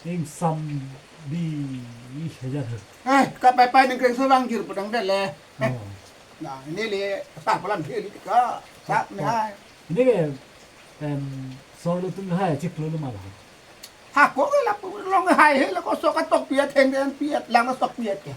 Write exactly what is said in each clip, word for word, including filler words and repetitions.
Ingsam di ih hajar. Eh, kapaipai nang kreng sewang jir putang dele. Oh. Nah, ini le sa palam di ka sa nihai. Ini ke em solo tum hai chiklo lo malah. Hako ke lapu long hai he lako sok atok piat heng den piat lang sok piat ke.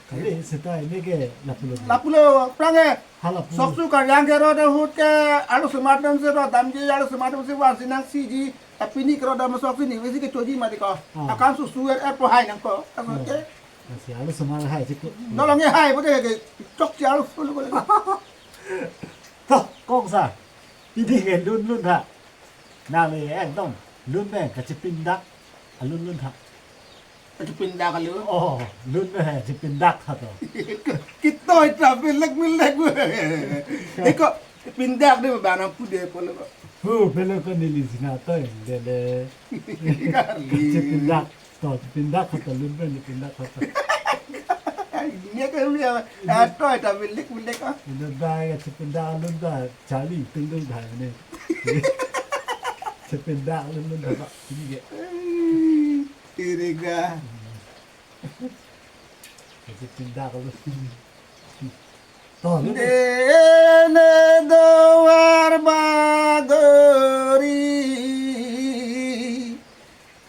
Kali seta ini ke lapulo. Lapulo, prang eh. Halapu. Sok su karyang ke roda hut ke, alu sematem se roda damji, alu sematem se wasi nang siji, tapi ni ke roda masok sini, wisi ke choji mati ko. Ah. Akan susu er er po hai nang ko. Aso ke. Asi alu semar hai chiklo. Nolong eh hai, bote ke, chok si alu sulu ko. Toh, kongsa. Ini ke lun lun ha. Nang le ekdom lun pen kachipindak alun lun tha. Kachipindak alun. Oh, lun pen kachipindak tha to. Kitoi ta bilek bilek. Eko pindak de ba nang pude polo ko. Hu, pele ko neli sina to dele. Kali. Kachipindak to, chipindak tha to, lun pen chipindak tha to. Ini ke ria atoi ta bilek bilek ah. Ini bai kachipindak alun ta Charlie tung tung thai ne. Chipindak lun lun thapa. Ini ke. Iriga. Chipindak lun. To, lun. Dene duar bagori.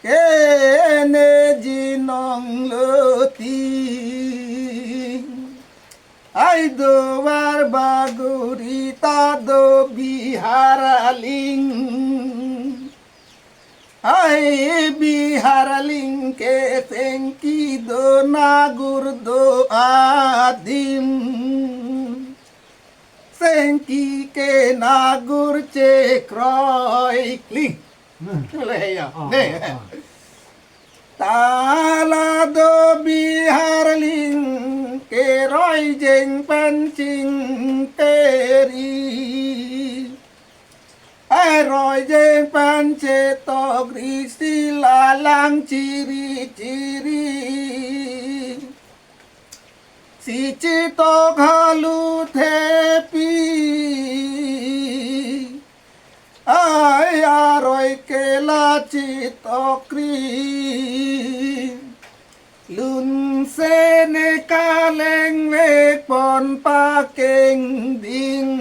Kene jinong loti. Ai duar bagori ta do Bihar aling. Ai Bihar aling ke sengki do nagur do adim. Sengki ke nagur chekroi kling. Hmm. Kele ya. Ah, ne. Ah, ah. Ta la do Bihar aling ke roi jeng pen chingteri. Ai roi jeng pen chetokri si lalang chiri chiri. Si chetok halu thepi. Ai aroi ke la chetokri. Lun sene kaleng vek pon pakeng ding.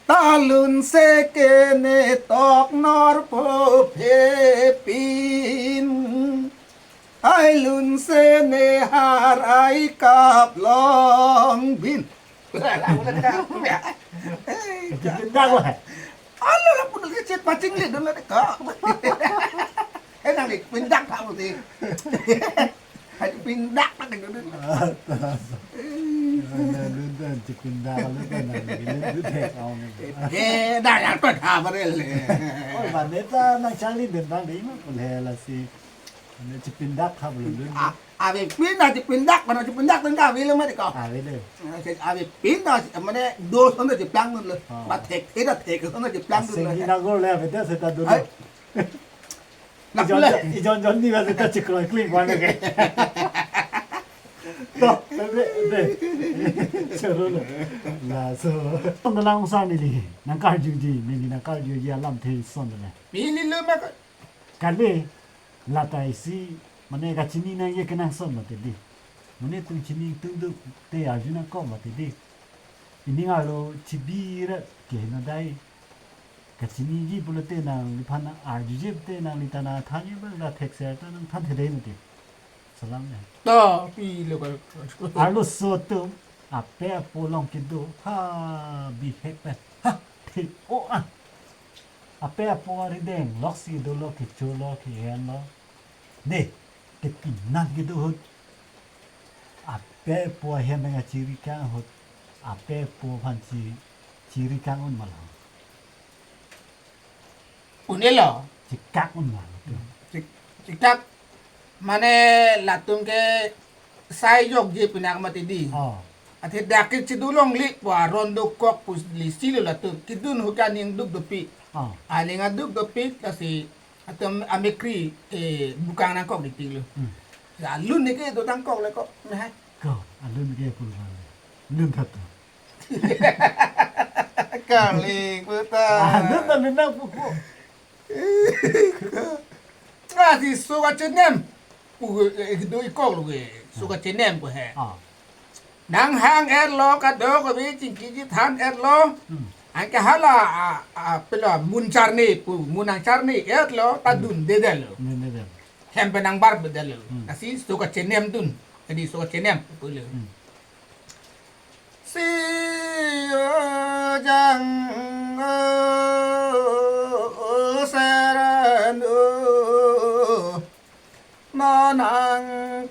Ta lun se kene tok nor po phepin. Ai lun sene har ai kap long bin. Pindak lah. Alo lapu nang chet pachinglit dun la de ka. Eh nang di pindak ka mo di. Hai pindak na dun. Ada lun dan chipindak lun dan lagi lun dek aung. Eh, dah ya tu dah barel. Oh, maneta nang Charlie den bang dei ma pulhe lasi. Ane chipindak ha bulu lun. Ah, ave pinda chipindak, mana chipindak tengka ave le mari ko. Ave le. Ave pinda mane do sonda chiplang dun le. Oh. Ba thek thek da thek sonda chiplang dun le. Sengki nagor le ave de seta dun. Ai. Nak ijon le. Ijon jon ni ba seta chikroi kling kwan ke. To, be be. Choro le. Laso. Tonda lang sa neli. Nang karjuji, neli nang karjuji alamthe son le. Pini lo ma ka. Kali, lata isi, mane kachini nangji kenangsot mati di. Mane tung chini tung duk te arju nangkok mati di. Ining arlo chibi ra ke na dai. Kachiniji pulote nangliphan arjuje te nanglita nangthanji abang la thekser ta nangthan thedei mati. Salam ya. To, pilo ka. Arloso atum, ape apo along kedo, ha, bihek pen. Ha, thi, o, ah. Ape apo arideng, loksi dolo, kecho lo, kehen lo. De, kepinan kedo ahut. Ape apo ahem nang chirikang ahut. Ape apo aphan chi, chirikang un ma lo. Un'e lo. Chikak un ma lo. Chik-, chikak mane latum ke sai jokje pinak mati di. Oh. Athe dak ke chidu longle pu aron dokok pu lisi lo latum. Kedun ahut ke aning duk dopik. Oh. Aning aduk dopik lasi atum amekri, eh, bukang nangkok di tik lo. Hmm. Ya, lun ne ke do tangkok le kok. Mehai. Ko, alun ke pulvan. Lun thatu. Kaling puta. Ah, lun ta lun nang puku. Lasi so kachenem. Pu, eh, kedo ikok lo ke. So kachenem ko he. Ah. Nang hang-etlo kadokave chingki chethan-etlo. Hmm. Anke hala a, a, pela mun charne pu, mun nangcharne-etlo, ta Hmm. dundedetlo. Dundedetlo. Hem pen nangbarpedetlo. Hmm. Lasi so kachenemdun. Jadi so kachenem pulo. Hmm. Si ojang o seren o, non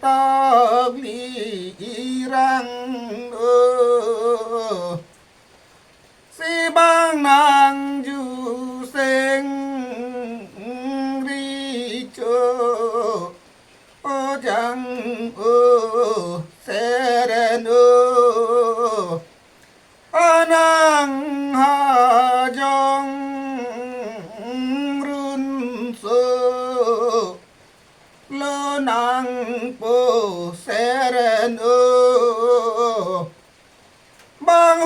nangtokli irang o. Si bang nangjuseng richo, ojang o seren o. Anang hajong runso, lo nangpo seren o. Bang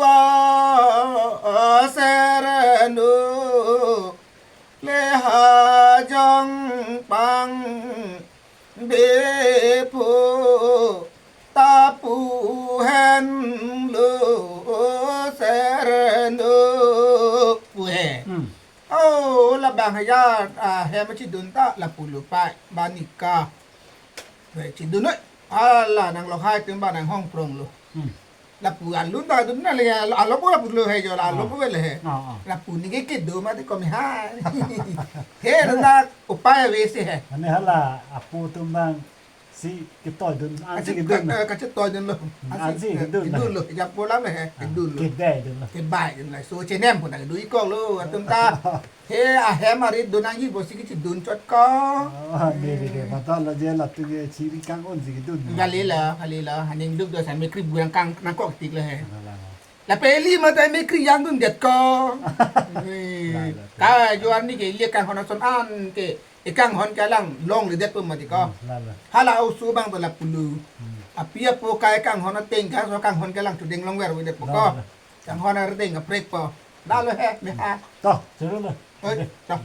huwa seren o, le hajong pangbepho, ta pu henlo seren o. Pu he. Hmm. Oh, labang hajar, ah, hem chidun ta, lapu lo pai, banika. Pai chidun noi. Hala nanglokhai atum ba nanghong pronglo. Hmm. Lapu alun ta dun na le, alo pu lapu lo he jo, la alo Ah. pu le he. Ah, ah. Lapu neke kedo mati komi hai. He na upai avesi he. Mane hala apo atum bang si ketoidun, ansi Kache-, kedun. ka-, eh, kachetoidunlo. Hmm, Ansi, ansi eh, kedun kedunlo. Ejap polam le he, Ah, kedunlo. Kebaidunlo. Kebaidunlo. So chenem pun kedun ikok lo, atum ta. He ahem arit dun nangji pusi kechidun chot ko. Oh, ne, ne, ne. Matha la je latum ke chiri kang-un si kedun. Kali la, kali la. Haning duk do sa mekri burang kang nangkok tik le he. Ala, ala. Lapen ili mate mekri jangdundet ko. Eh, La, la, la. Ka jo arni ke ili kanghon ason an ke, eh, kanghon ke alang longledet po mati ko. Hmm, la, la. Hala oso bang to lapu lo. Hmm. Api apo kai kanghon ateng ka, so kanghon ke alang chudeng longvervedet po La, ko. la. Kanghon ardeng kaprek po. Lalo he, me ha. To, choro lo. Oi, to.